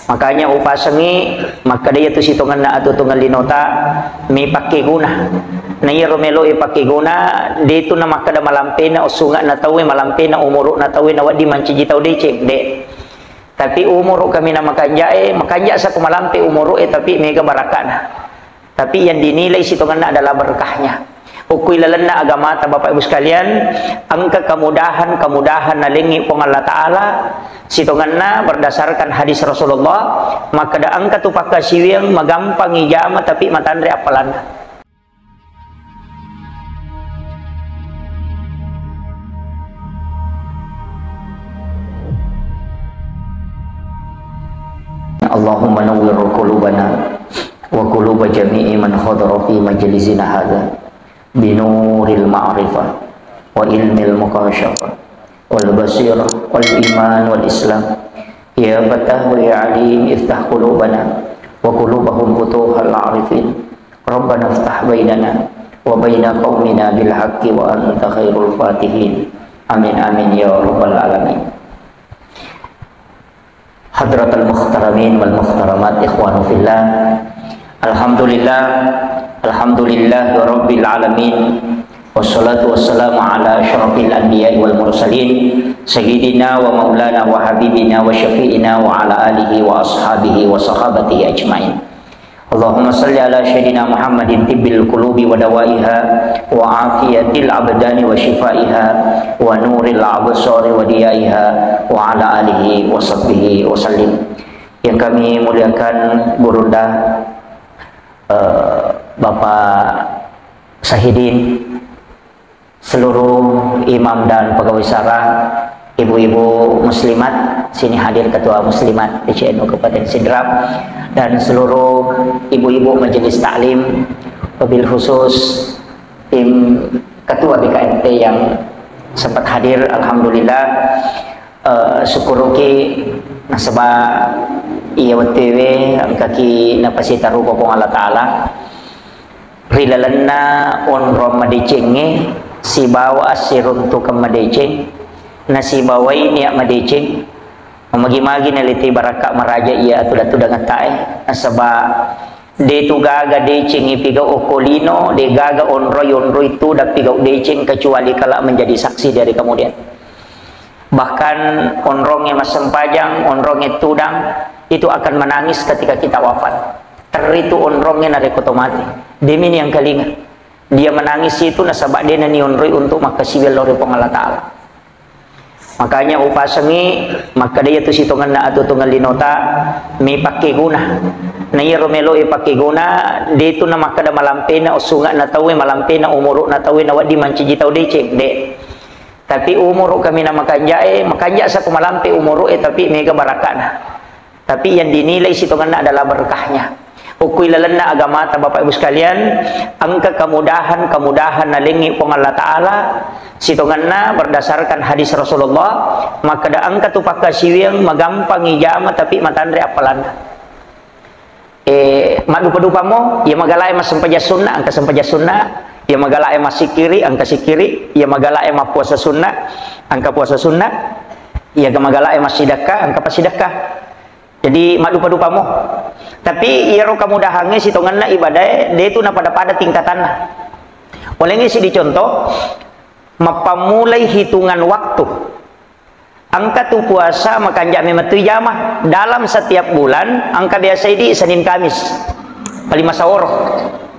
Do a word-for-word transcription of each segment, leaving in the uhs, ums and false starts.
Makanya upasengi makkeda iyatu sitongenna atuo-tuongeng linota, mipakkeguna. Na iyaro meloe pakkeguna, detu na makkeda malampena usunge'na tauwe, malampena umuru'na tauwe, na wedding mancaji tau deceng, de. Tapi umuru kaminang makanja'e, makanja' sako malampe umuru'e, tapi mega baraka'na. Tapi yang dinilai sitongenna adalah berkahnya. Ukkui lalenna agamata, Bapak Ibu sekalian, engka kemudahan-kemudahan nalengi Puang Allah Ta'ala, sitongenna berdasarkan hadis Rasulullah, makkeda engka tu pakkasiwiang magampang ijama tapi matanre appalanna. اللهم نور قلوبنا وقلوب جميع من حضر في مجلسنا هذا بنور المعرفة وعلم المكاشفة والبصيرة والإيمان والإسلام. يا فتاح يا عليم، افتح قلوبنا وقلوبهم فتوح العارفين. ربنا افتح بيننا وبين قومنا بالحق وأنت خير الفاتحين. آمين، آمين يا رب العالمين. Hadratal muhtaramin wal muhtaramat, ikhwanu fillah. Alhamdulillah, alhamdulillahi rabbil alamin. Wassalatu wassalamu ala asyrafil anbiya'i wal mursalin, sayyidina wa maulana wa habibina wa syafi'ina wa ala alihi wa ashabihi wa sahabatihi ajmain. Allahumma salli ala sayyidina Muhammadin tibbil qulubi wa dawaiha wa afiyatil abdani wa shifaiha wa nuril absari wa diyaiha wa ala alihi wa sahbihi wa sallim. Yang kami muliakan Gurunda, eh, Bapak Sahidin, seluruh imam dan pegawai syara, ibu-ibu muslimat, sini hadir ketua muslimat P C N U Kabupaten Sidrap, dan seluruh ibu-ibu majelis taklim, wabil khusus tim ketua B K M T yang sempat hadir, alhamdulillah. Eh, sukkuruki nasaba iya wettuewe engkaki napasitaruko Puang Allah Ta'ala. Ri lalenna onrong madecengnge sibawa assiruntukeng madeceng, nasibawai nia' madeceng, mamagi-magi nalete barakka' maraja iya atuda-tudangetta'e, nasaba de'tu gaga deceng ipigau okko lino, de' gaga onroi-onroi tudang pigau deceng kecuali kala menjadi saksi dari kemudian. Bahkan onrongnge massempajang, onrongnge tudang, itu akan menangis ketika kita wafat. Territu onrongnge narekko to mate. De'mi niangkalinga. Dia menangis itu nasaba de'na nionroi untuk makkasiwiang lao ri Puang Allah Ta'ala. Makanya upasengi, makkeda iyatu sitongenna atuo-tuongeng linota, mipakkeguna. Na iyaro meloe pakkeguna, de'tu na makkeda malampena usunge'na tauwe, malampena umuru'na tauwe, na wedding mancaji tau deceng, de'. Tapi umuru kaminang makanja'e, makanja' sako malampe umuru'e, tapi mega baraka'na. Tapi yang dinilai sitongenna adalah berkahnya. Ukkui lalenna agamata, Bapak Ibu sekalian, engka kemudahan-kemudahan nalengi Puang Allah Ta'ala, sitongenna berdasarkan hadis Rasulullah, makkeda engka tu pakkasiwiang magampang ijama tapi matanre appalanna. Eh, maddupa-dupamo, iya magala'e massempajang sunna, engka sempajang sunna, iya magala'e massikkiri, engka sikkiri, iya magala'e mappuasa sunna, engka puasa sunna, iya magala'e massidekka, engka passidekka. Jadi maddupa-dupamo. Tapi iyaro kemudahangnge sitongenna ibadae, de'tu napada-pada tingkatanna. Olengngi siddi contoh, mappammulai hitungan waktu. Engka tu puasa makanja' memettu ijama. Dalam setiap bulan, engka biasa idi Senin Kamis. Paling masaworo,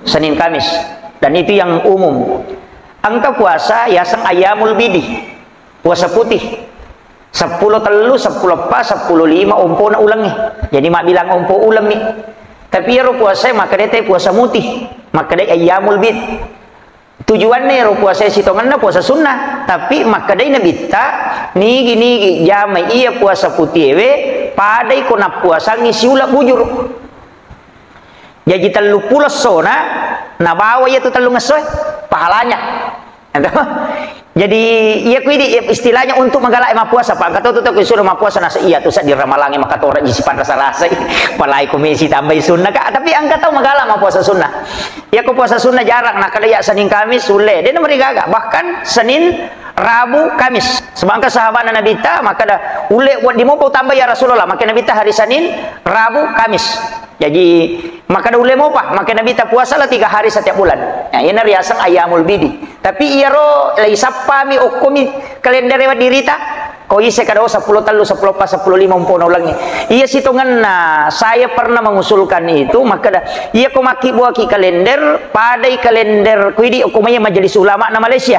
Senin Kamis. Dan itu yang umum. Engka puasa yaseng ayyamul bidi, puasa putih. Seppulo tellu, seppulo eppa, seppulo lima ompona ulengnge. Jadi mabbilang ompo ulemmi. Tapi iyaro puasa makkedai te puasa mutih, makkedai ayyamul bid. Tujuanna ero puasa sitongenna puasa sunnah, tapi makkedai Nabitta, nigi-nigi jamai iya puasa putiewe, padai ko nappuasangi siula bujur. Jaji telluppulo essona nabawa iya tu tellung essoe pahalanya. Jadi iya kuidi istilahnya untuk magala mappuasa, Pak. Engka to tu tau sudah mappuasa nasa iya tu saddi ramalangi makatora ji sipanrasa-rasai. Palai ko mesi tambai sunnah, Kak. Tapi engka tau magala mappuasa sunnah. Iya ko puasa sunnah jarang, nah, kada iya Senin Kamis sulle, de' namarigaga. Bahkan Senin Rabu, Kamis. Sebangka sahabatna Nabitta, makkeda, "Ulle wedding mopa utambai ya Rasulullah." Makkeda Nabitta hari Senin, Rabu, Kamis. Jaji, makkeda, "Ulle mopa." Makkeda Nabitta, "Puasalah tiga hari setiap bulan." Nah, iyana riaseng ayyamul bidi. Tapi iyaro laisappami okkomi kalendere waddirita. Ko ise kada, oh, seppulo tellu, seppulo empat, seppulo lima umpona ulengnge. Iya sitongenna, saya pernah mengusulkan itu, makkeda, iya ko makkibbuaki kalender, padai kalender kuidi okko maiya Majelis Ulama na Malaysia.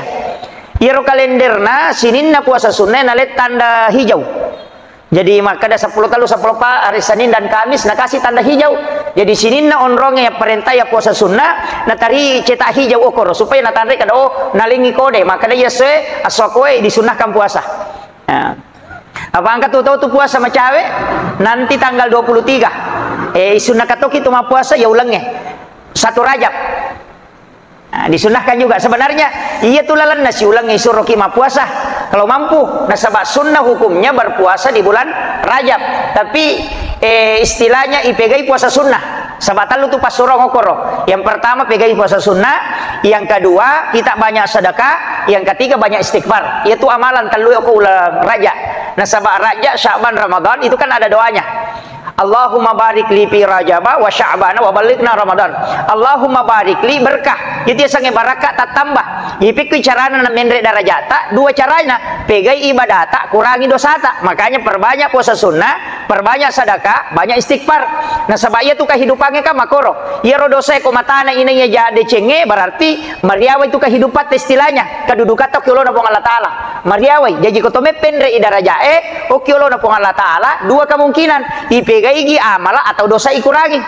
Iyaro kalenderna, sininna puasa sunnah nalai tanda hijau. Jadi makkeda seppulo tellu, seppulo empat, hari Senin dan Kamis nakasi tanda hijau. Jadi sininna onrongnge ya perintah ya puasa sunnah, natari cetak hijau okoro supaya natanre kada, oh, nalengi kode, makkeda iya soe, asso koe disunnahkan puasa. Nah. Apa engka tu tau tu puasa macawe, nanti tanggal dua puluh tiga. Eh, isunna katoki tu mappuasa ya ulengnge. Satu Rajab. Nah, disunnahkan juga. Sebenarnya, iya tu lalenna siulengnge isuroki mappuasa. Kalau mampu, nasaba sunnah hukumnya berpuasa di bulan Rajab. Tapi, eh, istilahnya ipegai puasa sunnah. Saba tellu tu passurong okoro. Yang pertama pegai puasa sunnah, yang kedua kita banyak sedekah, yang ketiga banyak istighfar. Iyatu amalan tellu okko uleng Raja. Nasaba Raja, Syaban, Ramadan itu kan ada doanya. Allahumma barik li fi Rajaba wa Sya'bana wa ballighna Ramadan. Allahumma barik li, berkah. Itu yasengnge barakka tattamba. Ipikku carana na menre darajata, dua carana. Pegai ibadata, kurangi dosata. Makanya perbanyak puasa sunnah, perbanyak sedekah, banyak istighfar. Nasaba iyatu kehidupangnge kan makoro. Iyaro dosae ko matana inaiya ja decengnge, berarti mariawai tu kehidupatta istilahnya. Kedudukatta okki olona Puang Allah Ta'ala. Mariawai. Jaji ko to meppenre i darajae, okki olona Puang Allah Ta'ala, dua kemungkinan. Ipegaigi amala atau dosa ikurangi.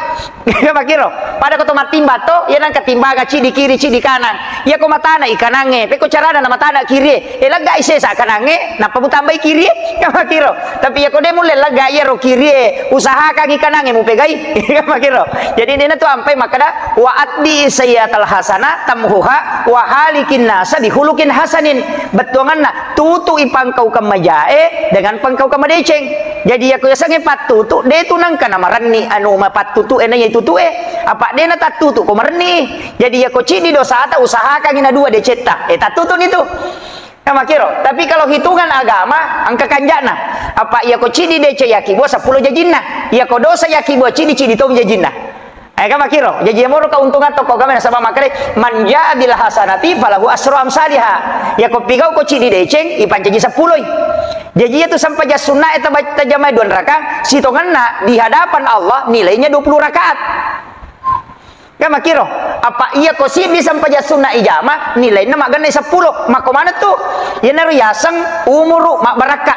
Iya makiro. Pada ko to mattimba to, iya nangka timbangan ciddi kiri, ciddi kanang. Iya ko matana i kanangnge, pekko carana na matana kirie. Eh, leggai sesa kanangnge, nappa mutambai kirie. Iya makiro. Tapi iya ko de mulle legga iyaro kirie, usahakangi kanangnge mupegai. Iya makiro. Jadi dena tu ampai makkeda, "Wa atbi sayyatal hasana tamhuha wa halikin nasa bihulukin hasanin." Bettuanganna, tutu i pangkaukeng majae dengan pangkaukeng madeceng. Jadi, iya ko yasengnge pattutu, de tu nangka namarenni anu mapattutu e na iya tutu e. Apa de na tattutu ko marenni. Jadi, iya ko ciddi dosata, usahakangi na dua decetta. Eh, tattutu ni tu. Nah, makiro. Tapi kalau hitungan agama, engka kanjana. Apa iya ko ciddi deceng yakibbua seppulo jajinna. Iya ko dosa yakibbua ciddi, ciddi tomi jajinna. Eh, kan makiro. Jaji, iyamoro keuntungan tokko agama nasaba makkeda, "Man jaa bil hasanati falahu asru amsaliha." Iya ko pigau ko ciddi deceng, ipancaji seppuloi. Jaji, iyatu sempajang sunna e taba-, tajamai dua rakaat, sitongenna di hadapan Allah nilainya dua puluh rakaat. Kan makiro, apa iya ko siddi sempajang sunna ijama, nilainna maggennai seppulo. Makko maneng tu? Iyanaro yaseng umuru mabbarakka.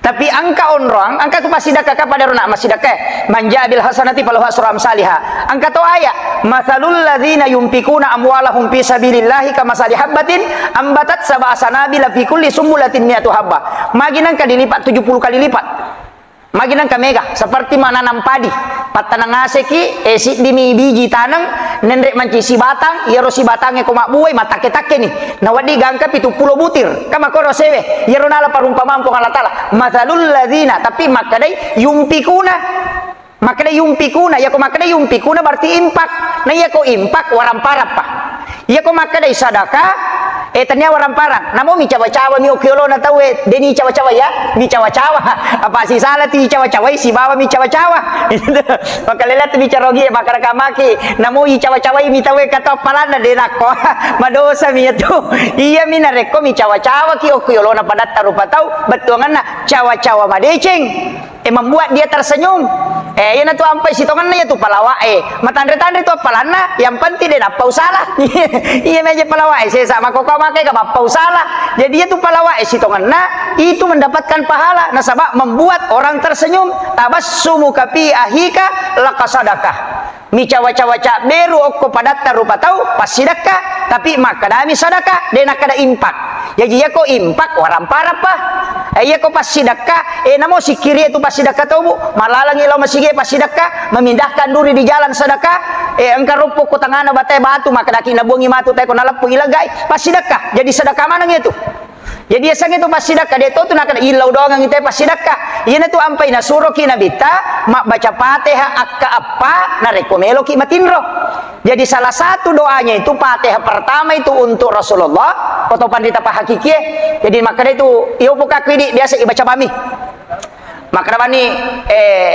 Tapi engka onroang, engka tu passidekka ka pada rona massidekka. "Man jaa bil hasanati falahu asru amsaliha." Engka to ayat, "Matsalul ladzina yunfikuna amwalahum fi sabilillahi kamasali habbatin ambatat sab'a sanabila fi kulli sumbulatin mi'atu habbah." Magi nengka dilipat tujuh puluh kali lipat. Magi nengka mega, seperti menanam padi. Pattaneng aseki, eh, siddimi biji taneng, nenre manci sibatang, iyaro sibatangnge ko mabbuai, matakke-takke ni. Nawedding gangka pitu pulo butir. Kan makkoro sewe, iyaro nala parumpamang Puang Allah Ta'ala. "Matsalul ladzina," tapi makkedai yunfikuna. Makkedai yunfikuna, iya ko makkedai yunfikuna berarti infak. Nah, iya ko infak, waramparappa. Iya ko makkedai sadaka, eh, tania waramparang. Namo micawa-cawa mi okki olona tau e, deni cawa-cawa ya, micawa-cawa. Apa sisala ti cawa-cawai, sibawa micawa-cawa. Maka lela tu bicara ogi, maka raka maki. Namo icawa-cawai mi tau e, kata appalanna de nakko. Madosa mi itu. Iya mi narekko micawa-cawa ki okki olona padatta rupa tau, bettuanganna cawa-cawa madeceng. Eh, membuat dia tersenyum. Eh, iyanatu ampai sitongenna iyatu palawa e. Matanre-tanre tu appalanna, yang penting de nappa usala. Iya meja palawa e, sesa makkokko makai ka bappa usala. Jadi iyatu palawa e sitongenna, itu mendapatkan pahala. Nasaba membuat orang tersenyum. Tabassumuka fi akhika laka sadakah. Micawa-cawa cabberu okko padatta rupa tau, passidekka, tapi makkedami sadaka, de nakkeda infak. Jaji, iyako infak, waramparappa. Eh, iyako passidekka, eh, namo sikkirie tu passidekka tobu, malalangi lao masigi passidekka, memindahkan duri di jalan sedekah, eh, engka roppo ko tengana batae batu, makkedaki nabuangi matu tae ko naleppu ilagai, passidekka. Jadi sedekah maneng itu. Jadi, yasengnge tu passidakka, de' to tu nakkeda illau doangang ite passidakka. Iyana tu ampai nasuroki Nabitta mabbaca Fatihah akka eppa narekko meloki matinro. Jadi, salah satu doanya itu Fatihah pertama itu untuk Rasulullah, atau pandita pahakikie. Jadi, makkeda itu, iyo pokaku idi biasa ibaca bami. Makkeda bani, eh,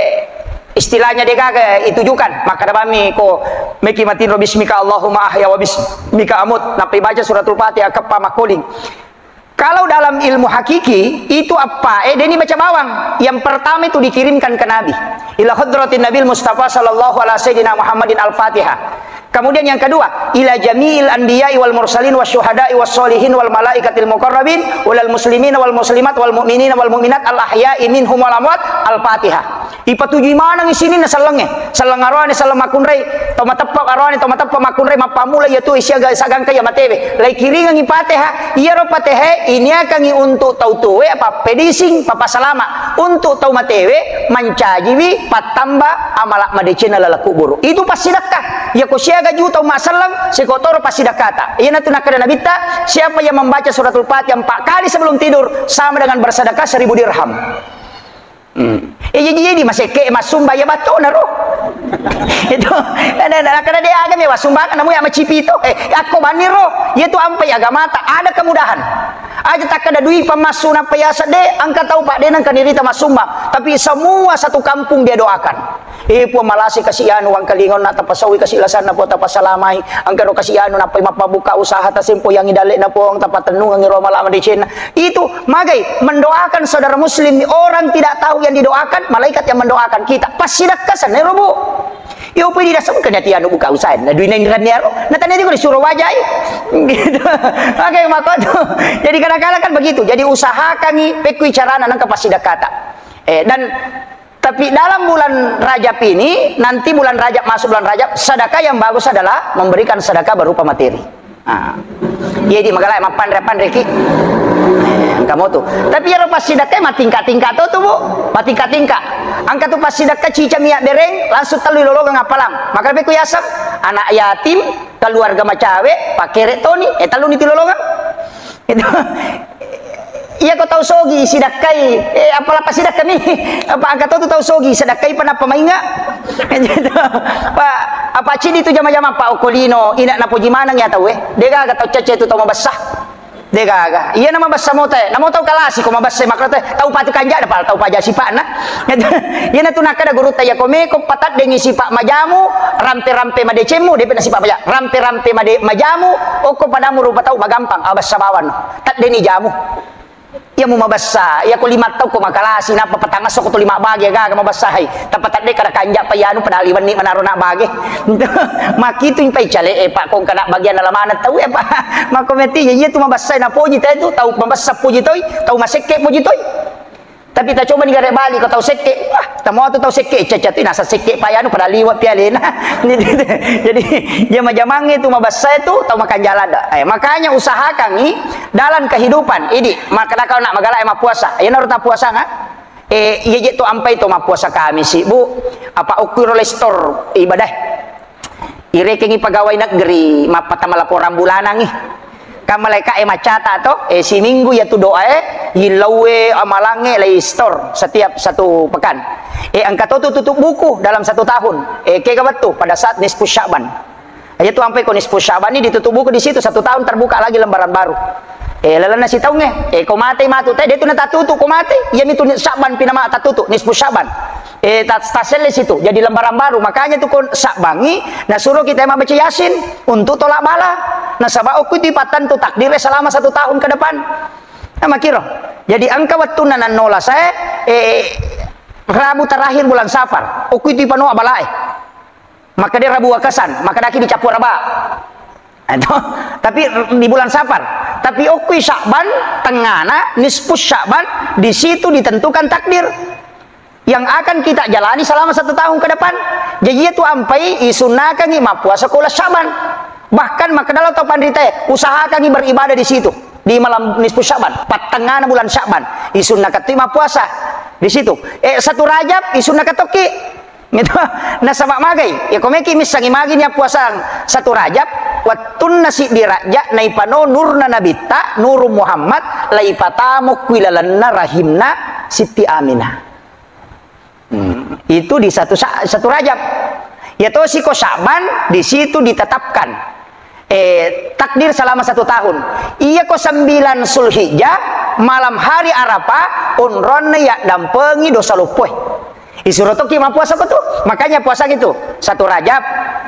istilahnya degaga itujukan. Makkeda bami ko meki matinro bismika Allahumma ahya wa bismika amut. Nappa ibaca suratul Fatihah akka eppa makkoling. Kalau dalam ilmu hakiki, itu eppa, eh, deni baca bawang. Yang pertama itu dikirimkan ke Nabi. Ila hadratin Nabil Mustafa sallallahu ala sayyidina Muhammadin al-Fatihah. Kemudian yang kedua, ila jami'il anbiya'i wal mursalin wasyuhada'i wassolihin wal malaikatil muqarrabin walal muslimina wal muslimat wal mu'minina wal mu'minat al ahya'i minhum wal amwat al-Fatihah. Ipatujui maneng sininna sellengnge. Selleng aroane, selleng makkunrai. Tau mateppa aroane, tau mateppa makkunrai, mappammula iya tu siaga sagangka iya matewe. Laikiringengngi Fatihah, iyaro Fatihah iniakangngi untuk tau tuwe, apa pedising, papa salama. Untuk tau matewe, mancajiwi pattamba amala madecenna laleng kuburu. Itu passidakka. Iya ko siaga juta umma selleng, sikotoro passidakkata. Iyana tu nakkeda Nabitta, siapa yang membaca suratul Fatihah empat kali sebelum tidur, sama dengan bersedekah seribu dirham. Hmm. Eh, jadi, jadi masekke massumba ya batona ro. Itu, ada, ada, kada dia agama massumba kan namu ya macipito. Eh, aku baniro. Iya tu ampai agamata ada kemudahan. Aja takkada dui pamassu nappa yasa de, engka tau pak de nengka nirita massumba. Tapi semua satu kampung dia doakan. Eh, Puang malasi kasi anu wangkalingon na tapasawi kasi lasanna Puang tapasalamai. Engka ro kasi anu nappai mappabuka usaha tasempo yang idalek na Puang tapatennungang ro mala madecenna. Itu, magai, mendoakan saudara muslim, orang tidak tahu yang didoakan, malaikat yang mendoakan kita. Passidakka senna ro, Bu. Yo pui didasengka nyati anu buka usaha, na duina inranni aro, na tania juga disuruh wajai. Gitu. Magai, mako tu. Jadi kadang-kadang kan begitu. Jadi usahakangi pekkui carana nengka passidakkata. Eh, dan tapi dalam bulan Rajab ini, nanti bulan Rajab, masuk bulan Rajab, sedekah yang bagus adalah memberikan sedekah berupa materi. Ah. Iya, di magala mappanre-panreki. Eh, engka mo tu. Tapi iyaro passidakkai matingka-tingka to tu, Bu. Matingka-tingka. Engka tu passidakka cica miak bereng, langsung tellu ilolongeng appalang. Maka lebih ku yaseng, anak yatim, keluarga macawe, pakere toni, eh, tellu ni tilolongeng. Itu. Iya ko tau sogi sidakkai, eh, apa lapa sidakkami? Apa angka to tu tau sogi sidakkai pa nappa mainga? Gitu. Pa, apa cidi tu jama-jama pa okolino, ina napoji maneng ya tau, eh. Degaga tau cece tu tau mabessa. Degaga. Iya na mabessa mota, eh. Namo tau kalasi ko mabessa makro teh. Tau patu kanja da pal, tau paja sipakna. Gitu. Iya na tu nakkada gurutta ya ko meko pataddengi sipak majamu, rampe-rampe madecemmu, depe na sipak maja. Rampe-rampe made-, majamu, okko padamu rupa tau magampang, abessa bawang. Taddeni jamu. Iya mu mabessa, iya ko lima tau ko makalasi, nappa patangasso ko to lima bage, gaga mabessa hai. Tappa tadde kada kanja pa iyanu padahal iwenni manaro na bage. Makitu impai cale e, Pak, kong kana bagian alamana tau e, Pak. Mako meti, iya tu mabessa na poji te tu, tau mabessa poji toi, tau masekke poji toi. Tapi ta coba ni gare bali ko tau sekke, wah, tamo tu tau sekke, caca tu nasa sekke pa iyanu pada liwat pialena. Jadi, iya majamangnge tu mabessa tu tau makanjala da. Eh, makanya usahakan i dalam kehidupan. Idi, maka kau nak magala e mappuasa. Iya naruh ta puasa nga? Eh, iya je tu ampai to mappuasa kami si, Bu. Apa okku ro lestor ibadah. Irekengngi pegawai negeri, mappatama laporan bulanangngi. Kan malaika e maccata to, eh, siminggu iya tu doa e, yillauwe, amalangnge, lei store setiap satu pekan. Eh, engka to tu tutup buku dalam satu tahun. Eh, kega wettu pada saat nisfu Sya'ban. Aja tu ampai ko nisfu Sya'ban ini ditutup buku di situ, satu tahun terbuka lagi lembaran baru. Eh, lalenna sitaungnge, eh, ko mate matu, te, de tu na tatutu ko mate, iya mitu ni Sya'ban pinama tatutu, nisfu Sya'ban. Eh, ta-, taselle situ, jadi lembaran baru. Makanya tu ko Sya'bangi, nasuro kita membaca Yasin untuk tolak bala. Nasaba okku itu pattentu takdir selama satu tahun ke depan. Nah, makiro. Jadi engka wettunna nannola saya, eh, Rabu terakhir bulan Safar. Okku itu panoa balae. Maka dia Rabu Wakasan, maka daki dicappur raba. Atau, tapi di bulan Safar. Tapi okui Sya'ban tengana, nisfu Sya'ban, di situ ditentukan takdir yang akan kita jalani selama satu tahun ke depan. Jadi itu ampai isunnakangi mappuasa ko uleng Sya'ban. Bahkan maka dalam tau panrita, usahakangi beribadah di situ di malam nisfu Sya'ban, pattengana bulan Sya'ban, isunnakan tu mappuasa di situ. Eh, satu Rajab isunnakan tokki. Gitu. Nasaba magai, ya komeki missangi magi ni puasang satu Rajab, wattunna siddi Rajab naipano nurna nabitta, nuru Muhammad, laipatamuk kui lalenna rahimna Siti Aminah. Hmm, itu di satu Sa-, satu Rajab. Ya tosi ko Sya'ban, di situ ditetapkan. Eh, takdir selama satu tahun. Iya ko sembilan Zulhijjah, malam hari Arafah, onronna ya dampengi dosa loppoe. Isuro toki mappuasa ko tu. Makanya puasa gitu. Satu Rajab,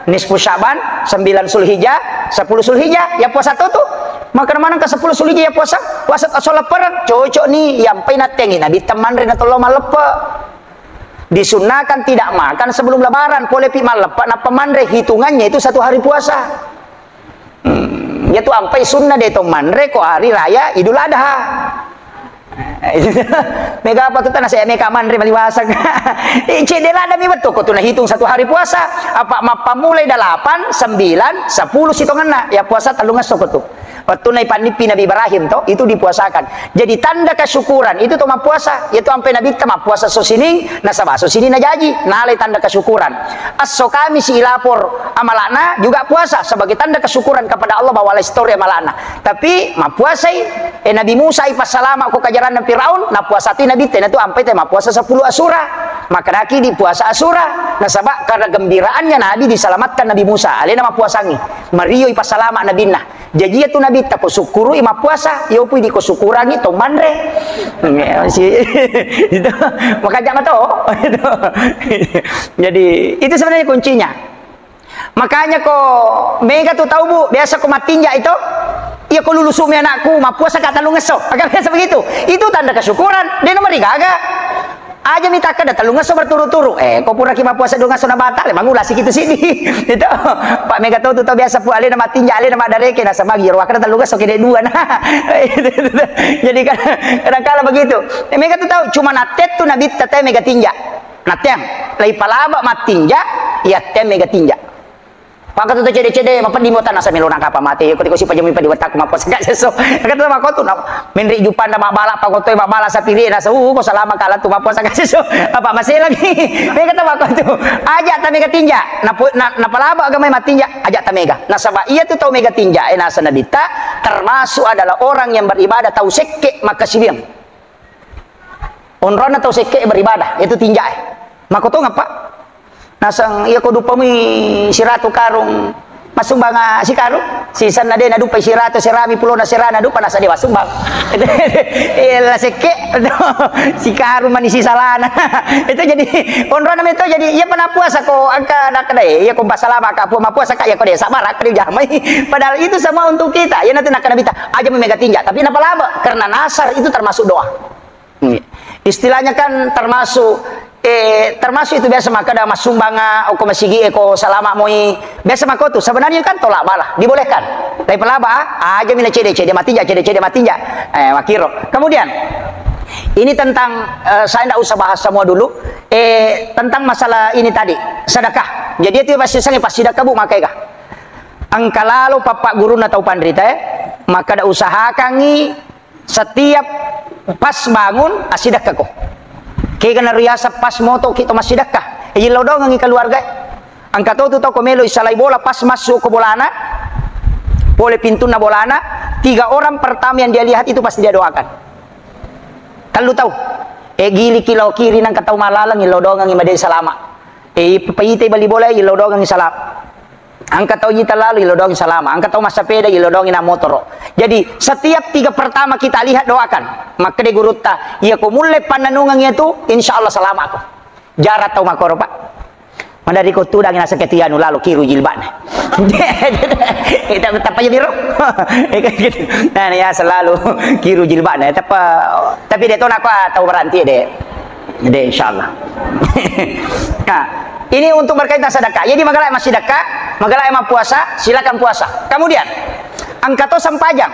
nisfu Sya'ban, sembilan Zulhijjah, sepuluh Zulhijjah, ya puasa tu tu. Maka mana ke sepuluh Zulhijjah ya puasa? Puasa sholat perang, cocok ni, yang pai natengi Nabi temanre na tollo malleppe. Disunnakan tidak makan sebelum Lebaran, pole pi malleppe nappa manre, hitungannya itu satu hari puasa. Hmm, ya tu ampai sunnah de to manre ko hari raya Idul Adha. Mega apa tu tanah saya mega manre maliwasang. Eh, cedde lada mi betul ko tu nahitung satu hari puasa. Apa mappamulai delapan, sembilan, sepuluh sitonganna. Ya puasa tellung esso ko tu. Wattunna ipannippi Nabi Ibrahim to, itu dipuasakan. Jadi tanda kesyukuran itu to mappuasa, yaitu ampe Nabitta mappuasa so sining, nasaba so sining najaji, nalai tanda kesyukuran. Esso Kamisi ilapor amalakna juga puasa sebagai tanda kesyukuran kepada Allah bahwa alai sitori amalakna. Tapi mappuasai, eh, Nabi Musa ipassalama ko kajaranna Firaun, napuasa tu Nabitta, na tu ampe te mappuasa sepuluh Asyura. Makkedaki di puasa Asyura, nasaba karena gembiraannya Nabi diselamatkan Nabi Musa, alena mappuasangi. Mario ipassalama Nabinna. Jaji iya tu Nabitta ko sukkurui mappuasa, iyopui di ko sukkurangi to manre. Itu, makaja mato. Jadi, itu sebenarnya kuncinya. Makanya ko mega tu tau, Bu, biasa ko mattinja itu, iya ko lulusu mi anakku, mappuasa ka tellung esso. Maka biasa begitu. Itu tanda kesyukuran, de nomor gaga. Aja mi takkeda tellung esso berturut-turut. Eh, ko puraki mappuasa dua esso na batal, mangula sikitu sidi. Itu. Pak mega to tu tau biasa pu alena mattinja, alena maddareke, nasaba giro wakkeda tellung esso kede dua. Nah. Jadi kan kadang kala begitu. Eh, mega tu tau cuma nattettu Nabitta te mega tinja. Natteang, lai palaba mattinja, iya te mega tinja. Pakko tu cede-cede, mapeddi mo tanah samelo nangkapa mate, ko tiko sipa jami padi wetakku mappuasa ka sesso. Kata mako tu, na, menri jupanda mabbala, pakko tu mabbala sapiri, nasa, uh, ko salama kala tu mappuasa ka sesso. Apa masih lagi? Mega kata mako tu, aja ta mega tinja. Na, na, napalaba agama matinja, aja ta mega. Nasaba iya tu tau mega tinja, eh, nasa Nabitta, termasuk adalah orang yang beribadah tau sekke makkasiwiang. Onronna tau sekke beribadah, itu tinjae. Makkotongeng, Pak. Naseng, iya ko dupamui siratu karung, massumbang, ah, sikarung, sisenna de nadupai siratu serami pulona serana dupa nasa de massumbang. Iya, la sekke, sikarung mani sisalana. Itu jadi, onronna meto jadi, iya pernah puasa ko angka nakkedae, iya ko pasalama ka, pu-, mappuasa ka, iya ko de sabara ka de jamai. Padahal itu semua untuk kita. Iya nanti nakka Nabitta, aja mega tinja, tapi napalaba, karena nasar itu termasuk doa. Iya. Istilahnya kan termasuk, eh, termasuk itu biasa makkeda massumbang, ah, ko masigi, eh, ko salama moi. Biasa mako tu. Sebenarnya kan tolak bala, dibolehkan. Tapi pelaba, ah, aja mina cede-cede matinja, cede-cede matinja. Eh, makiro. Kemudian, ini tentang, eh, saya ndak usah bahas semua dulu. Eh, tentang masalah ini tadi, sedekah. Jadi itu pasti sangi pasti sedekah, Bu, makai kah? Engka lalo papa guruna tau panrita, eh, maka da usahakangi setiap pas bangun, assidekkako. Kega nariasa pas motoki to massidekka. Iyillau dongengi keluarga. Engka to tu tau ko melo isalai bola, pas massu ko bolana, pole pintunna bolana, tiga orang pertama yang dia lihat itu pasti dia doakan. Tellu tau. E, giliki lao kiri nangka tau malaleng, illau dongengi made salama. E, ipaite bali bola, illau dongengi salama. Engka tau jita lalu, ilodongi salama. Engka tau massapeda, ilodongi na motoro. Jadi, setiap tiga pertama kita lihat, doakan. Makkeda gurutta, iya ko mulle pannanungeng iya tu, insya Allah salamako. Jara tau makoro, Pak. Madari ko tudang nasa ketianu lalu kiru jilbana. Kita tetap aja biro. Nah, ya selalu kiru jilbana. Tapi, tapi dia tu nak tau berhenti deh. Jadi, insya Allah. Nah, ini untuk berkaitan sedekah. Jadi, magala massidekka, magala mappuasa, silakan puasa. Kemudian, engka to sempajang.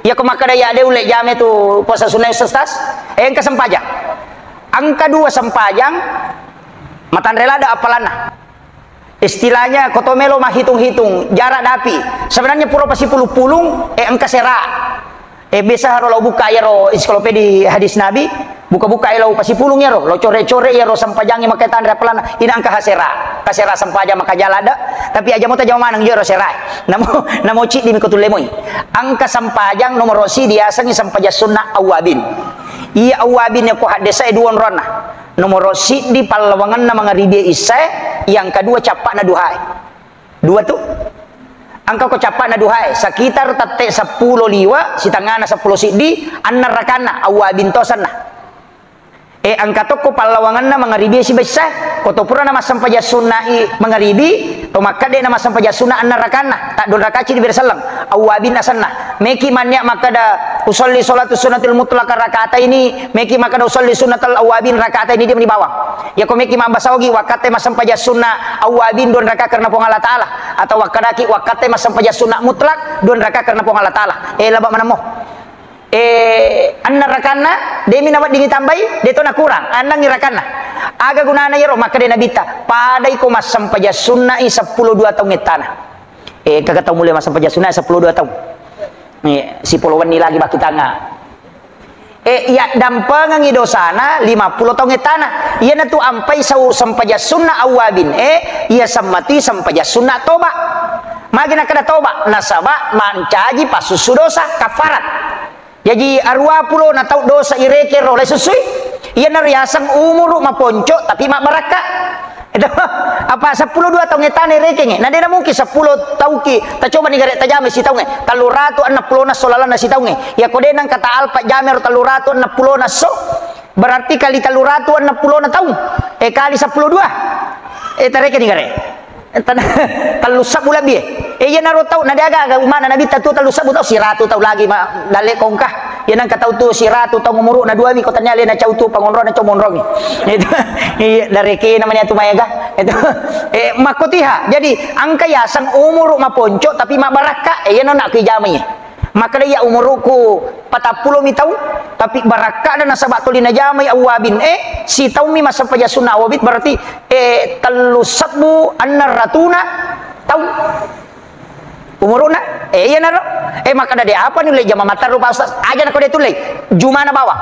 Iya ko makkeda iya de ulle jame tu puasa sunnah, Ustaz. Eh, engka sempajang. Engka dua sempajang, matanre lada apalanna. Istilahnya, ko to melo mahitung-hitung jarak dapi. Sebenarnya pura pasipulung-pulung, eh, engka sera. Eh, biasa haro lao buka iyaro ensiklopedi hadis Nabi, Buka-buka elo pasipulung ero, lo core-core ero sempajangnge makkatanre apalana, ina engka hasera. Kasera sempajang makajala ada, tapi aja mo tajama maneng ero sera. Namo, namo ciddi mi ko tulle moi. Engka sempajang nomoro siddi diasengngi sempajang sunna awwabin. Iya awwabin ko haddesa e dua onronna. Nomoro siddi pallawangenna mangaribi issae, yang kedua cappa'na duhae. Dua tu. Engka ko cappa'na duhae, sekitar tette seppulo liwa, sitengana seppulo siddi, enneng rakanna, awwabin to asenna. E, engka tokko pallawangenna mangaribi sibaissa, ko to purana massempajang sunna'i mangaribi, to makkadde na massempajang sunna enneng rakanna, taddua raka ciddi bere selleng, awwabin asenna. Meki mannia makkada, "Usolli sholatu sunnatil mutlaqah rakataini," meki makkada, "Usolli sunnatal awwabin rakataini," dia meni bawang. Yako meki mabbasa ogi, wakkatte massempajang sunna awwabin dua raka karena Puang Allah Ta'ala, atau wakkadaki, wakkatte massempajang sunna mutlak dua raka karena Puang Allah Ta'ala. E, laba manammo. E, enneng rakanna, demi naweddingi tambai, de to nakurang, ennengngi rakanna. Aga gunana iyaro? Makkeda Nabitta, padai ko massempajang sunna'i seppulo dua taung ettana. E, kaga tau mulle massempajang sunna seppulo dua taung. E, sipolo wenni lagi bakkitanga. E, iya dampengengi dosana lima pulo taung ettana. Iyanatu ampai sau sempajang sunna awwabin. E, iya semmati sempajang sunna toba. Magi nakkeda toba, nasaba mancaji passussu dosa, kafarat. Jaji, aruwa pulo na tau dosa irekeng ro lai sussui. Iyana riaseng umuru maponco tapi mabbarakka. Itu, apa seppulo dua taung ettana irekenge. Na dena mungkin seppulo tauki, tacobani gare tajama sitaunge. Tellu ratu enneng pulo na esso lalenna sitaunge. Yako de nengka ta alpa jame ro tellu ratu enneng pulo na esso, berarti kali tellu ratu enneng pulo na taung. E, kali seppulo dua. E, tarekeni gare. Tan-, tellu sebbu lebbi, e. E, iyanaro tau, na de aga-aga umana Nabitta tu tellu sebbu tau, siratu tau lagi ma-, dalle kongka. Iya nengka tau tu siratu tau umuruna dua mi, ko tania lena cau tu pangonrona cau monrongi. Itu, iya, darekena mania tu maega. Itu, e, makkotiha. Jadi, engka yaseng umuru maponco, tapi mabbarakka. E, iyana nak kijamai. Makkeda iya umuruku patappulo mi taung, tapi barakkana nasaba tuli najamai awwabin. E, sitaung mi massempajang sunna awwabin, berarti, e, tellu sebbu enneng ratuna taung umuruna. E, iyanaro. E, makkeda de apa nulle jama matteru, Pak Ustaz? Aja nako de tulle. Jumana bawang.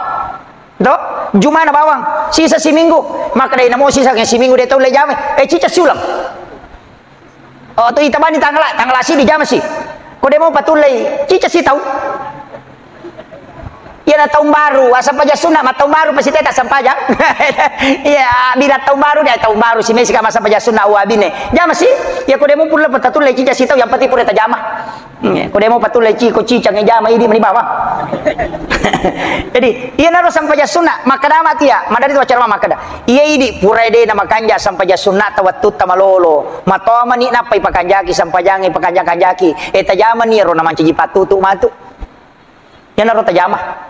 To? Jumana bawang. Sisa siminggu. Makkeda namo sisa siminggu de tulle jama. E, cica siulang. Oh, tu itabani tanggal, tanggal siddi jama si. Ko de mo patullei, cica si tau. Iyana taung baru, massempajang sunna, ma taung baru pasti teta sempajang. Iya, bila taung baru dia taung baru si mesi ka massempajang sunna awwabine. Jama si, iya ko de mo pulle patatullei cica si tau, yang penting pura tajama. Hmm, ko de mo patullei ciko cicang e jama idi meni bawang. Jadi, iyanaro sempajang sunna, makkeda mati ya, madari tu acara makkeda. Iya idi, pura de na makanja sempajang sunna ta wettutta malolo. Matomani nappai pakanjaki sempajangnge, pakanjak-kanjaki. E, tajamani ero na mancaji pattutu matu. Iyanaro tajama.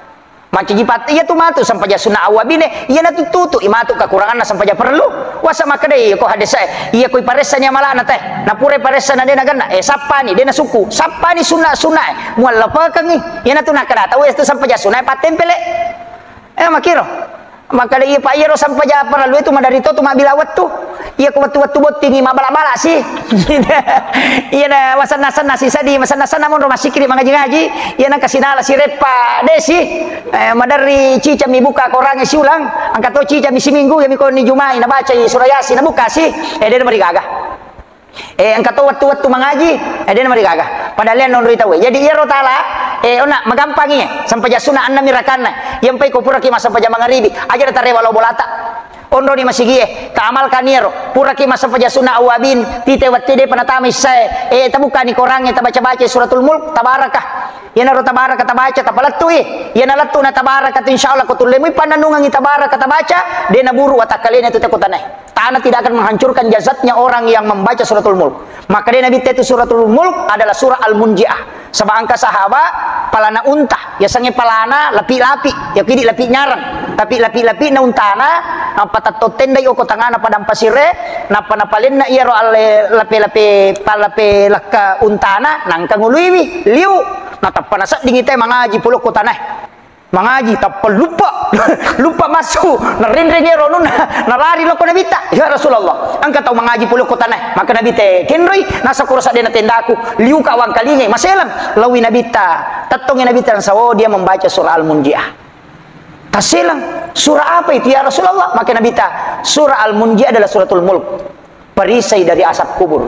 Mancaji pat-, iya tu matu sempajang sunna awwabine, iyana tu tutu i matu kakuranganna sempajang perlu. Wasa makkedai ko hadese, iya ko iparessani amalana te. Napura iparessa na de nagenna, e, sappani, de nasukku. Sappani sunna-sunna e. Muallapekengi. Iyana tu nakkeda tau e tu sempajang sunna e pattempele. E, makkiro. Makkeda iya, Pak, iyaro sempajang parellu itu madari to tu mabbila wettu. Iya ko wettu-wettu bottingi mabbala-bala si. Iya na masenna-senna si sadi, masenna-senna monro massikiri mangaji-ngaji. Iya nangka sinala si reppa de si. E, maderri cica mi buka korangnge siulang. Engka to cica mi siminggu, iya mi koni jumai nabacai surah Yasin nabuka si. E, de marigaga. E, engka to wettu-wettu mangaji, e, de namarigaga. Padahal iya nonroi tauwe. Jadi, iyaro tala, e, onna magampangi, e, sempajang sunna enneng mi rakanna. Iya mpai ko puraki massempajang mangaribi, aja na tarewa lao bolata. Onroni masigie, taamalkan iyaro. Puraki massempajang sunna awwabin, tite wettu depa natama issae, e, tabukani korangnge, tabaca-baca Suratul Mulk, tabaraka. Iyanaro tabaraka tabaca, tapalettui. Iyana lettu na tabaraka tu, insyaallah ko tullemui pannennungengi tabaraka tabaca, de naburu watakkalena tu te ko tanae. Tanah tidak akan menghancurkan jasadnya orang yang membaca Suratul Mulk. Maka dia Nabi itu Suratul Mulk adalah surah Al-Munjiah. Sebab engka sahabat palana unta, yasengnge palana lapi-lapi, ya kidi lapi nyarang. Tapi lapi-lapi na untana, apa tatto tendai oko tangana padang pasire, napa napalenna iyaro alle lape-lape, palape lakka untana, nangka nguluiwi, liu, natappa naseddingi te mangaji pole ko tanae. Mangaji, tappa luppa. Luppa massu. Narinring ero anunna. Narari loko Nabitta. "Ya Rasulullah, engka tau mangaji pole ko tanae." Maka Nabi te kenroi, nasa kuro sadena tendaku. Liuka wangkalingai. Maselang. Lawi Nabitta. Tettongi Nabitta, nasa, oh, dia membaca surah Al-Munjiah. Taselang. Surah apa itu, ya Rasulullah? Maka Nabi ta, surah Al-Munjiyah adalah suratul Mulk. Perisai dari asap kubur.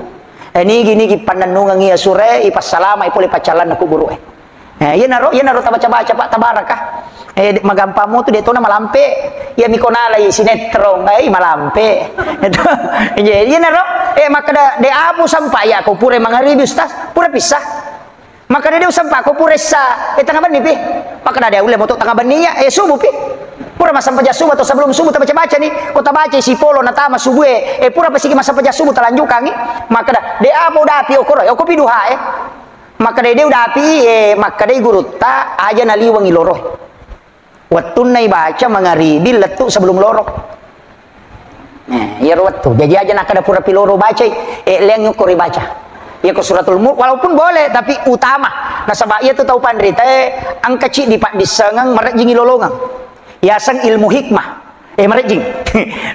Eh, nigi-nigi pannennungang iya surah, ipassalama, ipole paccalanna kubur, eh. Eh, iyanaro, iyanaro tabaca-baca, Pak, Tabarakah. Eh, de-, magampammu tu de tona malampe. Iya miko nalai sinetron, eh, malampe. Itu. Iya, iyanaro, eh, makkeda, de apu sampai ya ko pura mangaribi, Ustaz. Pura pissa. Makkeda de usampa ko pura essa, eh, tengnga benni pi. Makkeda de ulle moto tengnga benni ya, eh, subuh pi. Pura massempajang subuh atau sebelum subuh tabaca-baca ni, ko tabaca sipolo natama subuh e, eh, pura pasiki massempajang subuh talanjukangi. Makkeda de apa udapi okoro, eh, okopi duha e. Makkeda de udapi, eh, makkeda gurutta aja naliwengi loro. Wettunna ibaca mangaribi lettu sebelum loro. Eh, iyaro wettu. Jaji aja nakkeda pura piloro bacai, eh, leang yukkoro ibaca. Iyako suratul Mulk, walaupun boleh, tapi utama. Nasaba iyatu tau panrita, eh, engka ciddi paddissengeng, marejjingi lolongeng. Yaseng ilmu hikmah. Eh, marejjing.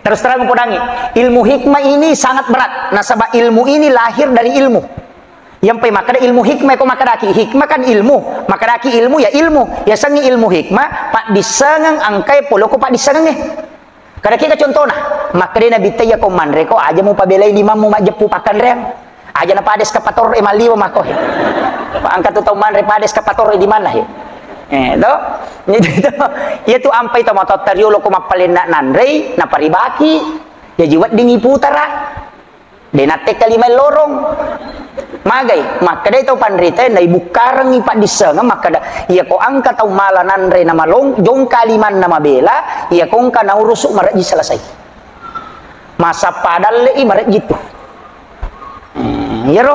Terus terang podangi. Ilmu hikmah ini sangat berat. Nasaba ilmu ini lahir dari ilmu. Iyampai makkeda ilmu hikmah, ko makkedaki hikmah kan ilmu, makkedaki ilmu ya ilmu, yasengngi ilmu hikmah, paddissengeng engkae pole ko paddissengengnge. Kadakega contona, makkeda Nabitta, iya ko manre ko aja mupabelai limammu majjeppu pakkanreang, aja na pada eskapator e malliwa mako he. Engka tu tau manre pada eskapator e di mana he? Eh, to? Itu, itu. Iya tu ampai to matotta riolo ko mappalenna nanrei, naparibaki, jaji weddingi putara. De natte kalima lorong. Magai, makkedai tau panrita, naibukkarengngi paddissengeng, makkeda, iyako engka tau mala nanre namalong, jongka limanna mabela, iyako engka naurusu marejji selesai. Masappa dalle i marejji tu. Hmm, iyaro.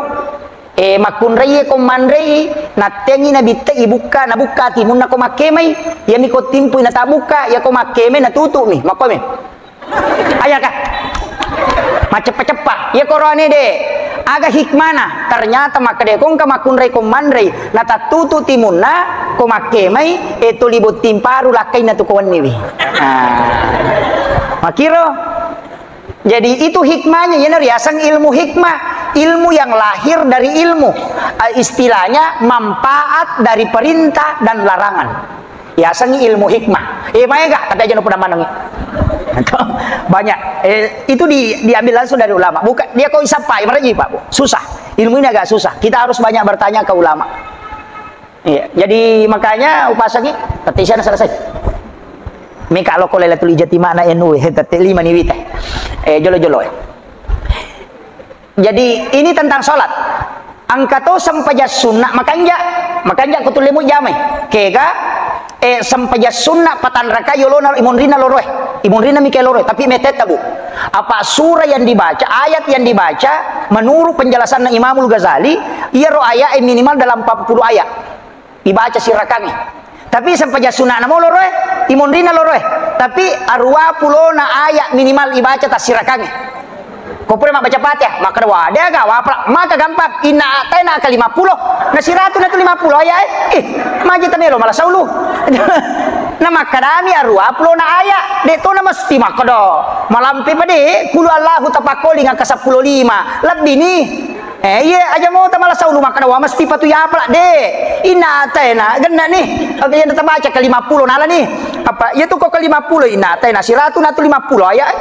Eh, makkunrai ko manrei, nattengi nabitte ibukka, nabukka timunna ko makkemai, iyami ko timpui natabukka, iyako makkemai natutumi, makkomi. Ayaka. Maceppa-ceppa. Iya korone de. Aga hikmana? Ternyata makkeda ko engka makkunrai ko manrei, natattutu timunna, ko makkemai, e tuli botting paru lakkainna tu ko wenniwi. Nah. Makiro. Jadi itu hikmahnya, iyana riaseng ilmu hikmah, ilmu yang lahir dari ilmu. Eh, istilahnya manfaat dari perintah dan larangan. Yasengngi ilmu hikmah. Eh, maega, tapi aja nopo manengi. Banyak. Eh, itu di, diambil langsung dari ulama. Bukan, dia kok isappai, marejji, Pak, Bu. Susah. Ilmu ini agak susah. Kita harus banyak bertanya ke ulama. Iya, jadi makanya upasangi, tette siana selesai. Meka lo ko Lailatul Ijtima na N U, eh, tette lima ni wita. Eh, jolo-jolo, eh. Jadi, ini tentang sholat. Engka to sempajang sunna makanja, makanja ko tullemu jamai. Kega, eh, sempajang sunna patanraka yolona imonrina loroe. Imonrina mika loroe, tapi metetta, Bu. Apa surah yang dibaca, ayat yang dibaca, menurut penjelasan Imamul Ghazali, iyaro ayat minimal dalam empat puluh ayat. Ibaca sirakangnge. Tapi sempajang sunna namo loroe, imonrina loroe. Tapi aruwa pulona ayat minimal ibaca tassirakangnge. Ko pura mabbaca Fatihah, makkeda, "Wah, de aga wapala." Maka gampang, inna a'taina ka lima puluh, na siratu na tu lima puluh ayat, eh. Ih, maji tamelo mala saulu. Na makkadami aruwa pulona ayat, de to na mesti makkeda. Malampe pade, kulu Allahu tapakkoling angka seppulo lima. Lebbi ni. Eh, iya, aja mo tamala saulu makkeda, "Wah, mesti patu yapala." De, inna a'taina, genna ni. Oke, yang tabaca ke lima puluh nala ni. Apa, iya tu ko ke lima puluh, inna a'taina siratu na tu lima puluh ayat.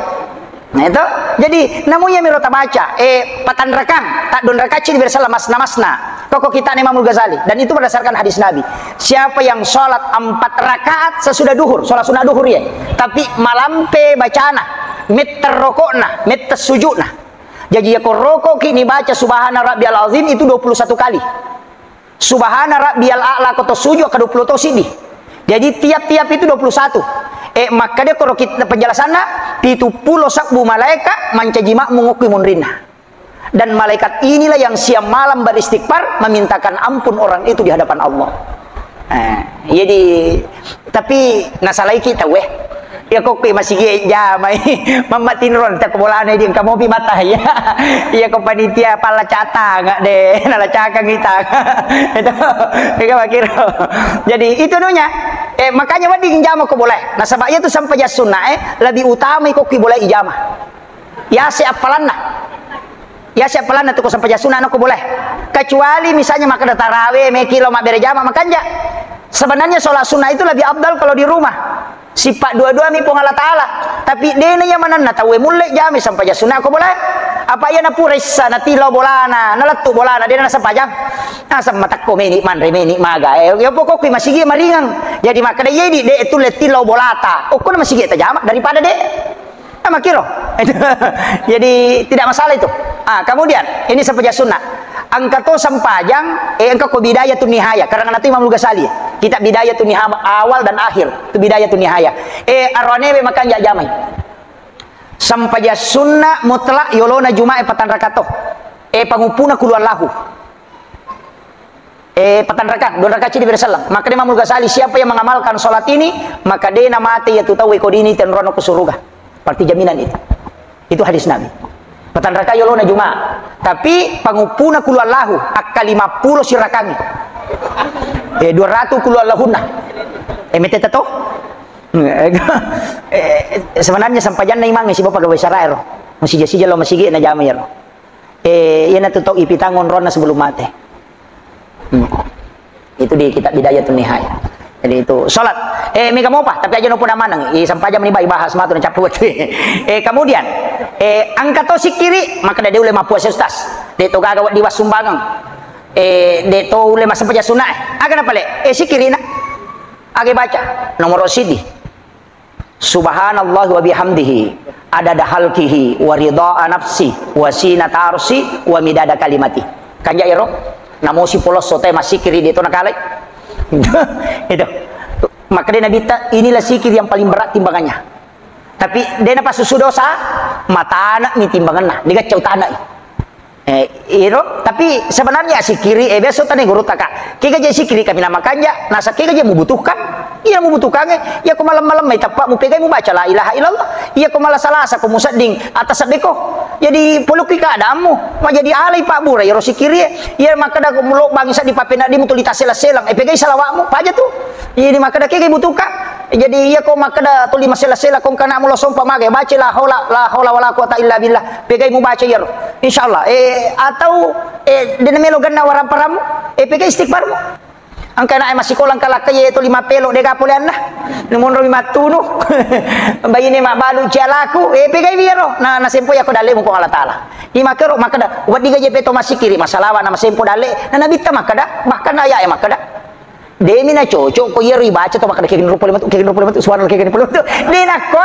Nah, itu. Jadi, namu iya miro tabaca, eh, patanrakang, taddonrakacci di bersalah masna-masna. Toko kita Imamul Ghazali. Dan itu berdasarkan hadis Nabi. Siapa yang sholat empat rakaat sesudah duhur, sholat sunnah duhur ya. Tapi malampe bacana, metter rokokna, metter sujudna. Jadi ya ko rokoki ni baca Subhana Rabbiyal Azim itu dua puluh satu kali. Subhana rabbiyal a'la ko to sujud ka dua puluh to siddi. Jadi tiap-tiap itu dua puluh satu. Eh, makkeda koro kit-, penjelasanna, pitu pulo sebbu malaeka mancaji makmum okko monrinna. Dan malaikat inilah yang siang malam beristighfar, memintakan ampun orang itu di hadapan Allah. Eh, jadi, tapi nasalaiki tauwe. Iya, kokko masigi jamai. Mamma tinron, tak bolana di engka mopi mata, ya. Iya, ko panitia pala catang, de, nala cakang ita. Itu, iya, makiro. Jadi, itu nunya. Eh, makanya wedding jama ko boleh. Nasaba iya tu sempajang sunna, eh, lebih utama iko ki boleh ijama. Yase appalanna. Yase appalanna tu ko sempajang sunna, no ko boleh. Kecuali misalnya makkeda tarawe, meki lo mabbere jama, makanja. Sebenarnya sholat sunnah itu lebih afdal kalau di rumah. Sippa dua-dua mi Puang Allah Ta'ala. Tapi dena iya manenna tauwe mulle jami sempajang sunna ko bola. Apa iya napura issa natillau bolana, nalettu bolana, dena nasempajang. Naseng matakko meni, manre meni, maga. Eh, ya pokokku masigi maringang. Jadi makkeda iya di de tulle tillau bolata. Okko na masigi tajama daripada de. Nah, makkiro. Jadi tidak masalah itu. Ah, kemudian ini sempajang sunna. Engka to sempajang, eh, engka ko Bidayatun Nihaya. Karena nanti Imam Ghazali. Kita Bidayatun Nihaya awal dan akhir. Itu Bidayatun Nihaya. Eh, arwane be makanja jamai. Sempajang sunna mutlak yolona Jumae patang rakato. Eh, panguppuna kulu Allahu. Eh, patang rakaat, dua rakaat cidi bere sallang. Maka dia Imam Ghazali, siapa yang mengamalkan sholat ini, maka dia na mate ya tu tau ko dini tenrono ke surga. Berarti jaminan itu. Itu hadis Nabi. Patang rakaat yolona Jumaat. Tapi panguppuna kulu Allahu, akka lima puluh sirakangi. Eh, dua ratus kulu Allahunna. Eh, mete to? Eh, sebenarnya sempajanna imang si bapak gawe saraero. Masih jasi jalo masih na jama yaro. Eh, iyana tu tau ipitang onronna sebelum mate. Hmm. Itu di kitab Bidayatun Nihaya. Jadi itu salat. Eh, mega mopa, tapi aja nopo maneng. I sampajang meni bai bahas matu na cappu wettu. Eh, kemudian, eh, engka to sikiri, maka de ulle mappuasa ustaz. De to gaga weddi wassumbangeng. Eh, de to ulle massempajang sunna. Aga napale? Eh, sikiri na. Aga baca. Nomor sidi. Subhanallah wa bihamdihi, adada halkihi, wa ridha nafsi, wa sinata arsi, wa midada kalimati. Kanja ero, namosi polosso te massikiri de to nakalai. Itu. Maka dia Nabi ta, inilah sikir yang paling berat timbangannya. Tapi dia na pasusu dosa, matana mi timbanganna, digacau tanai. Eh, iro, tapi sebenarnya sikiri, eh, biasa tane guru taka. Kega je sikiri kami nama kanja, nasa kega je membutuhkan. Iya membutuhkan, eh. Iya ko malam-malam mai teppa mu pegai mu baca la ilaha illallah. Iya ko malam Selasa ko musedding atas sebeko. Jadi polukki keadaanmu. Ma jadi alai Pak Bura, iro sikiri, eh. Iya makkeda ko mulo bangsa di papena di mutuli tasela-selang. Eh, pegai salawatmu, paja tu. Jadi makkeda kega butuhkan. Jadi iya ko makkeda tuli masela-sela ko kana mulo sompa mage, baca la haula, la haula wala quwata illa billah. Pegai mu baca iyaro. Insyaallah. Eh, atau, eh, dena melo ganna waramparammu, eh, pegai istighfarmu. Engka anak massikola engka lakka ye to lima pelo dega poleanna. Numonro mi mattunu. Baine mabbalu cialaku, eh, pegai iyaro. Na, nasempo yako dalle muko Allah Taala. Imakero makkeda, weddi gaje peto massikiri, masalawa na masempo dalle. Na nabitta makkeda, bahkan ayat makkeda. Demi na cocok ko iyaro ibaca to makkeda kegeng rupa lima tu, kegeng rupa lima tu, suara kegeng rupa lima tu. De nakko.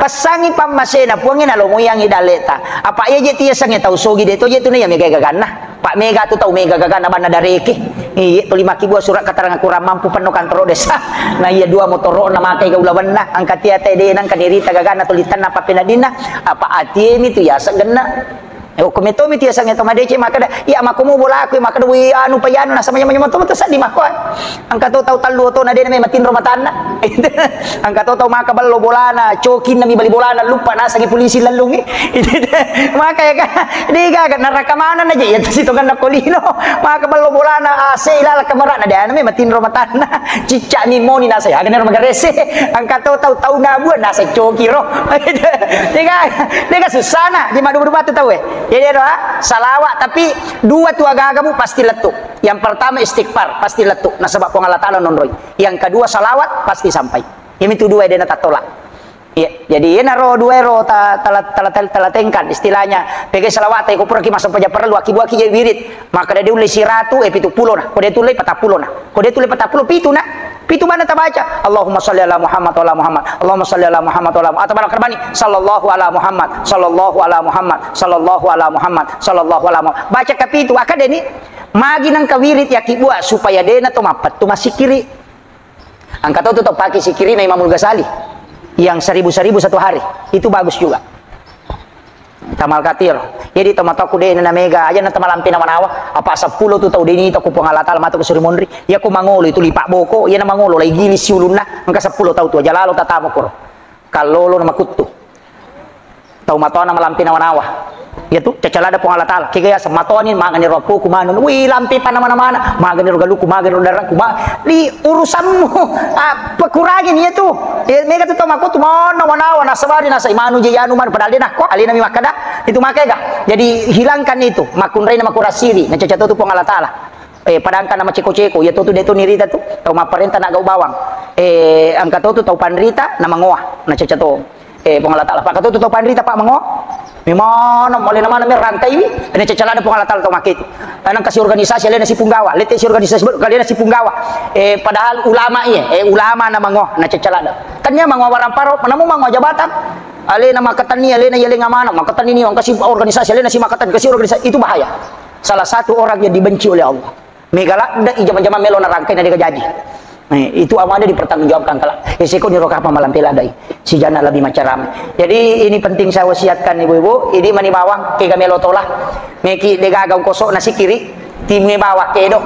Pesangi pammasena Puangnge nalomoiangi daleta. Apa iya je tiasangnge tau sogi de to je tu na iya mega gaganna. Pak mega tu tau mega gaganna banna dareke. Iya tuli makkibua surat keterangan kurang mampu penno kantoro desa. Na iya dua motoro na makai gaula wenna. Angka tia te de nang kadirita gaganna tuli tanna papenadinna. Apa atiemi tu yaseng genna. Eh, okko metomi tiasangnge to madeceng makkeda, iya makkomo bolaku, makkeda, "Wih, anu pa anu," nasaba nyameng-nyameng to, to seddi makko. Engka to tau tallu otona dena memang tinro matanna. Engka to tau maka ballo bolana, cokinna mi bali bolana, luppa nasangi polisi lallungi. Maka ya kan, de gaga neraka mana na je, ya tu sitonganna ko lino. Maka ballo bolana, A C ilala kamarana, dena memang tinro matanna. Cicca mi moni nasa, ya, agane ro magarese. Engka to tau, tau nabua nasa coki ro. Dega, dega susana, di madu-madu batu tau, eh. Jadi ero, ah, salawat, tapi dua tu agaga mu pasti lettu. Yang pertama istighfar, pasti lettu. Nasaba Puang Allah Taala nonroi. Yang kedua salawat, pasti sampai. Yami tu dua dena tatolak. Iya, jadi yenaro dua ero ta-, tala-, tala-, tala-, talatengkan istilahnya. Pegai salawat, ko puraki masuk paja perlu, aki buaki je wirid. Maka de ulle siratu, eh, pitu pulo na. Ko de tulle patappulo na. Ko de tulle patappulo, pitu na. Pitu mana tabaca? Allahumma salli ala Muhammad wa ala Muhammad. Allahumma salli ala Muhammad wa ala Muhammad. Atau malah kerbani, sallallahu ala Muhammad, sallallahu ala Muhammad, sallallahu ala Muhammad, sallallahu ala Muhammad. Baca kapitu, akadeni. Magi nang kawirid yaki buat supaya dena to mappettu masikiri. Engka to tu tau pake sikirina Imamul Ghazali yang seribu-seribu satu hari. Itu bagus juga. Tamal katir. Jadi tau matoku de na mega aja na tamalampe nawa-nawa. Apa seppulo tu tau deni tau ku Puang Allah Taala matu ku suri monri. Ya ku mangolo itu lipak boko, ya na mangolo lai gili siulunna. Engka seppulo tau tu aja lalo tatamu kuro. Kallolo na makuttu. Tau matoana malampe nawa-nawa. Iya tu, cacalada Puang Allah Taala. Kega yaseng matoani, magani ro appoku manu. Wih, lampe pa nama-namana. Magani ro galuku, magani ro daraku, ma-, di urusanmu. Ah, pekurangi iya tu. Eh, mega tu tau makko tu, mau nawa-nawa, nasabari, nasai manu je, yanu manu. Padahal de nakko, alena mi makkada. Itu makega. Jadi, hilangkan itu. Makkunraina makurasiri. Nacaca to tu Puang Allah Taala. Eh, padangka na maceko-ceko, iya to tu de' to nirita tu, tau mapparenta na gau bawang. Eh, engka to tu tau panrita na mangoa, na caca to. Eh, Puang Allah Ta'ala, Pak, engka to tu tau panrita, Pak, mangoa. Memang, mole na mana merangkai wi, na caca lada Puang Allah Ta'ala tau make tu. Tanang kasi organisasi, alena si punggawa, lete si organisasi baru, kalena si punggawa. Eh, padahal ulama iya, eh, ulama na mangoa, na caca lada. Tania mangoa barang paro, namu mangoa jabatan. Alena makatanni, alena iya lenga mana, makatanni ni, kasi organisasi, alena si makatanni, kasi organisasi, itu bahaya. Salah satu orang yang dibenci oleh Allah. Mega ladde i jama-jama melo narangkai na dega jaji. Eh, itu amane dipertanggungjawabkan kala. Eh, seko ni roka apa malam pela dai. Si jana lebih macarame. Jadi ini penting saya wasiatkan ibu-ibu. Ini mani bawang kega melo tola. Meki degaga kosok nasi kiri. Timme bawang kedo.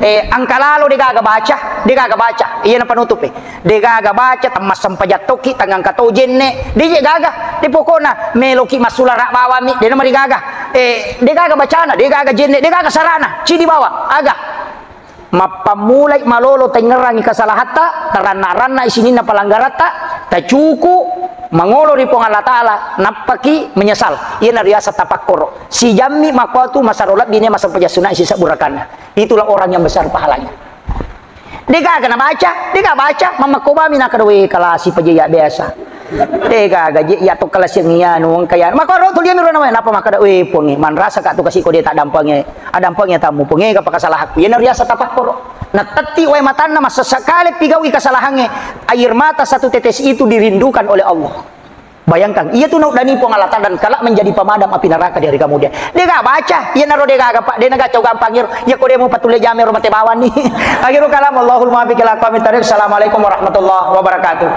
Eh, angka lalo degaga baca. Degaga baca. Iya na penutup eh. Degaga baca, temmassempajang tokki, tangangka to jenne. Deje gaga. De pokokna meloki massulara bawami. Dena marigaga. Eh, degaga bacana, degaga jenne, degaga sarana. Cidi bawang. Aga. Mappammulai malolo taingngerangi kesalahatta, taranna-ranna sininna palanggaratta, tacuku mangolo ri Puang Allah Ta'ala, nappaki menyesal. Iyana riaseng tapakkoro. Sijammi makkuatu masaro lebbi ne masempajang sunai sisebbu rakanna. Itulah orang yang besar pahalanya. Degaga nabaca, dega baca, mammakkobami nakkeda, "We, kalasi paja iya biasa." Degaga je iya to kalasiang iya anu engka iya. Makkoro tu dia miro nawe, napa makkeda, "We, Puangnge, manrasa ka tu kasi ko de tak dampange." Addampeng ya tammu, Puang, ega pakasalahakku. Iyana riaseng tapakkoro. Natetti wae matanna, massesakale pigaui kesalahangnge. Air mata satu tetes itu dirindukan oleh Allah. Bayangkan, iya tu naudani Puang Allah Ta'ala dan kelak menjadi pemadam api neraka di hari kemudian. Dega baca, iyanaro degaga, Pak, dena gacau gampang iro. Iya ko demo patule jamero mate bawanni. Akhirul kalam, Allahul muwaffiq ila aqwamit thariq. Assalamualaikum warahmatullahi wabarakatuh.